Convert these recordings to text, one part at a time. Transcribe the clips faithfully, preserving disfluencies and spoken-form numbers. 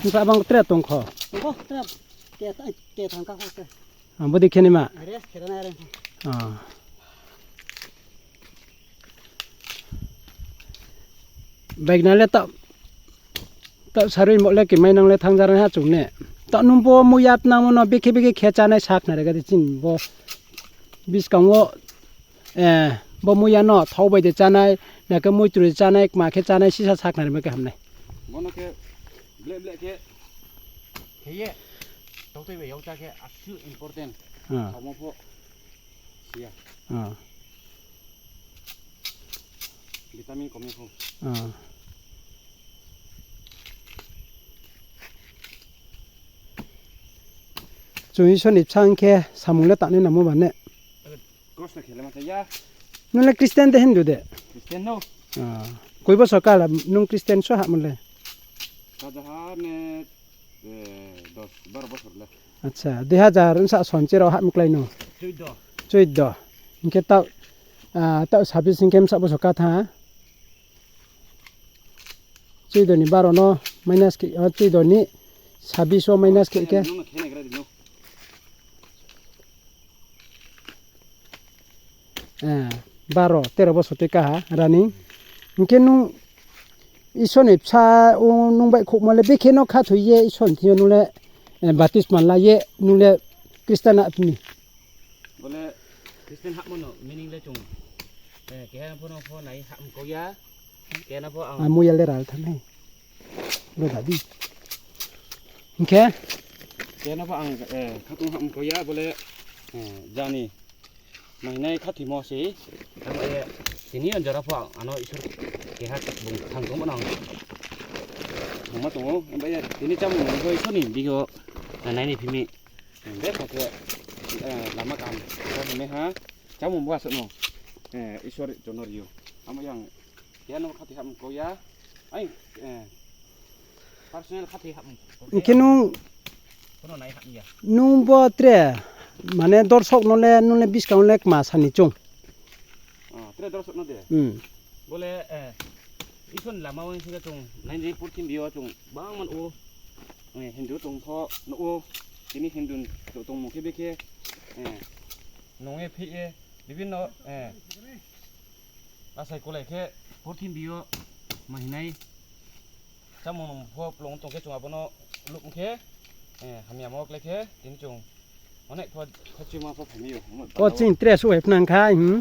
Sa bang tre tong kho. Tong kho, tre. Ke ta, ke thang ka kho tre. Ah, bodi khe ni ma. Rest khe na re. Ah. Baigna le ta, ta sarui mo le kemai nang le thangjar ha chung ne. Ta nung bo muya tnangmo no bekhe bekhe khe chánai sakhnari ga di chini bo. Buskang wo, eh, bo muya no thau bai de chánai, na khe muitroi chánai, kma khe chánai, sisa sakhnari ma khe hamnai. Bono khe ble ble khe, khe ye, tau tei bai yau chá khe, asuh important. Ah. Thaumo pho, siya. Ah. Vitamin kom ye pho. Ah. Chung Isor ni bsa hing khe samung le tangnai nangmo ba ne? Kosno khe le ma cha ya. Nung le Christian de Hindu de? Christian no. Ah. Koi bosor kala nung Christian so hahmo le? Kajaha ne, eh, dos, baro bosor le. Acha, dui hazar bsa son cherao hahmo klái no? Choido. Choido. Hing khe taoh, ah, taoh sabis hing khe bsa bosor ka thanng ha? Choido ni baro no minus khe, ah, choido ni sabis wo minus khe khe. Nono khe nai gra di no. Eh, baro, tero bosor tui kaha, running. Hing khe nung Isor ni bsa o nung baihkhouhmo le bekhe no khathoi ye Isor ni thing yo nung le, eh, baptisma la ye nung le Christian hahphi mi. Bo le Christian hahmo no meaning le chung, eh, keha pho no pho nai hahmo kau ya, keha no pho ang. Amo ya le ral thanng nai. Ro dadi. Hing khe? Keha no pho ang, eh, khatung hahmo kau ya, bo le, eh, jani. Mahinai khathoimo se, abo ye, tini anjora pho ano Isor keha bung thang tongmo nang. Thangma tong ou, abo ye, tini chámung bo Isor ni bihih yo, nai ni phi mi, betha khe, eh, lama kaham, bo himai ha, chámung bo asuh no, eh, Isor chung no ri ou. Amo yang, keha no khathoi hahmo kau ya, ai, eh, Personal khathoi hahmo. Hing khe nung, nung bo tre, mane dorsok no le, nung le buskang le kma sa ni chung. Ah, tre dorsok no de? Hmm. Bo le, eh, Isor ni lama wo hing khe chung, nai ni purthimbi yo chung bangma ou, eh, Hindu tong pho no ou, tini Hindu tongmung khe bekhe, eh, nung ye phi ye, bibhinno, eh, asai kolai khe purthimbi yo mahinai chámung nung pho plung tong khe chung abo no luh khe, eh, hamyamo klái khe, tini chung onek pho khachuima pho phai mi ou. O chini tre suh hai phnang kha, hmm.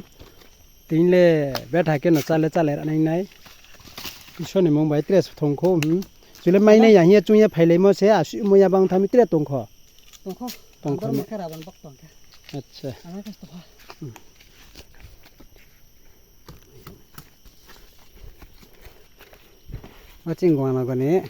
Tini le betha khe no chá le chálai ra nai nai. Isor ni mung bai tre suh thong kho, hmm. Chung le mai nai ya hing ye chung ye phailaimo se, asuh mo ya bang tha mi tre tong kho. Tong kho. Tong kho. Ang khe raban bak tong kha. Acha. Ang khe tong kho. Hmm. Ma ching gong na gani.